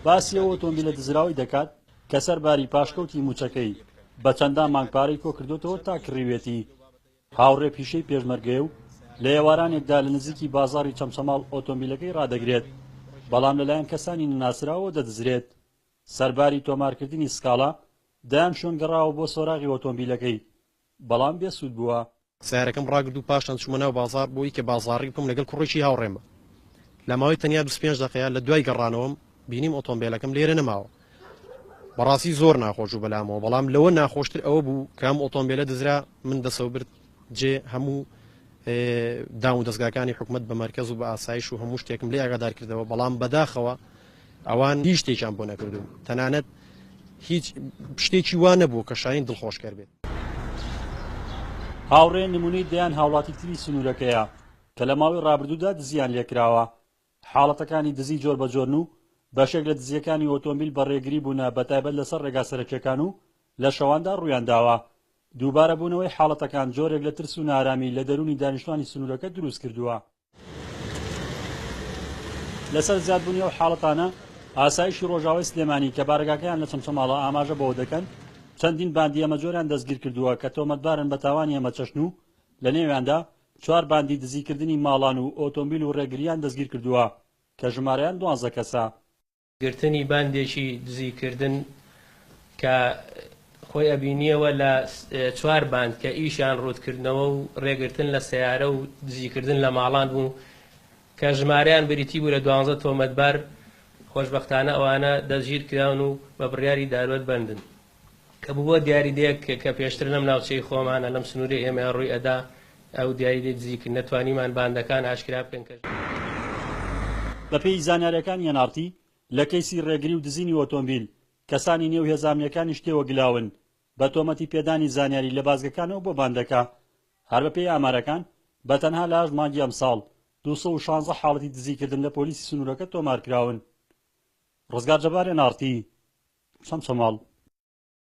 باسی ئەو ئۆتۆمبیلە دزراوەی دەکات کە سەرباری پاشکەوتی مووچەکەی، بە چەندان مانگ پارەی کۆکردۆتەوە تا کڕیوێتی. هاوڕێ پیشەی پێشمەرگەیە و لە ئێوارانێکدا لە نزیکی بازاڕی چەمچەماڵ ئۆتۆمبیلەکەی ڕادەگرێت، بەڵام لەلایەن کەسانی نەناسراوەوە دەدزرێت. سەرباری تۆمارکردنی سکاڵا، دەیان شوێن گەڕاوە بۆ سۆراغی ئۆتۆمبیلەکەی، بەڵام بێ سوود بووە. سەیارەکەم ڕاگرت و پاشان چوومە ناو بازاڕ بۆ ئەوی کە بازاڕی بکەم لەگەڵ کوڕێکی هاوڕێمە. لە ماوەی تەنیا 25 دەقەیە لە دوای گەڕانەوەم بینیم ئۆتۆمبێلەکەم لێرە نەماوە. بەڕاستی زۆر ناخۆش بوو بەلامەوە، بەڵام لەوە ناخۆشتر ئەوە بوو کە ئەم ئۆتۆمبێلە دزرا، من دەسەوبرد جێ هەموو دام و دەزگاکانی حکومەت بە مەرکەز و بە ئاسایش و هەموو شتێکم لێ ئاگادار کردەوە، بەڵام بەداخەوە ئەوان هیچ شتێکیان بۆ نەکردووم، تەنانەت هیچ شتێکی وا نەبوو کە شایین دڵخۆشکەر بێت. هاوڕێ نمونەی دەیان هاوڵاتی تری سنورەکەیە کە لە ماوەی ڕابردوودا دزیان لێکراوە. حاڵەتەکانی دزی جۆربەجۆرن و بەشێک لە دزییەکانی ئۆتۆمبیل بە ڕێگری بوونە بەتایبەت لەسەر ڕێگا سەرەکیەکان و لە شەواندا ڕوویانداوە. دووبارەبوونەوەی حاڵەتەکان جۆرێک لە ترس و نائارامی لە دەروونی دانیشتوانی سنورەکە دروستکردووە. لەسەر زیادبوونی ئەو حاڵەتانە، ئاسایشی ڕۆژاوای سلێمانی کە بارەگاکەیان لە چەمچەماڵە ئاماژە بەوە دەکەن، چەندین باندی هەمەجۆریان دەستگیرکردووە کە تۆمەتبارن بە تاوانی هەمەچەشن و لەنێویاندا چوار باندی دزیکردنی ماڵان و ئۆتۆمبیل و ڕێگرییان دەستگیرکردووە کە ژمارەیان 12 کەسە. گرتنی باندێکی دزیکردن کە خۆی ئەبینیەوە لە چوار باند کە ئیشیان ڕووتکردنەوە و ڕێگرتن لە سەیارە و دزیکردن لە ماڵان بوو کە ژمارەیان بریتی بوو لە دوانزە تۆمەتبار، خۆشبەختانە ئەوانە دەستگیر کراون و بە بڕیاری دادوەر بەندن کە بووە دیاریدەیەک کە پێشتر لەم ناوچەی خۆمانە لەم سنوورەی ئێمەیا ڕووی ئەدا ئەو دیاریدەی دزیکردنە توانیمان باندەکان ئاشکرا بکەن کە. بەپێی زانیارییەکانی ئێن ئاڕ تی، لە کەیسی ڕێگری و دزینی ئۆتۆمبیل، کەسانی نێو هێزە ئەمنییەکانیش تێوەگلاون بە تۆمەتی پێدانی زانیاری لە بازگەکانەوە بۆ باندەکە. هەر بەپێی ئامارەکان، بە تەنها لە هەشت مانگی ئەمساڵ، 216 حاڵەتی دزیکردن لە پۆلیسی سنوورەکە تۆمارکراون. ڕزگار جەبار، ئێن ئاڕ تی، چەمچەماڵ.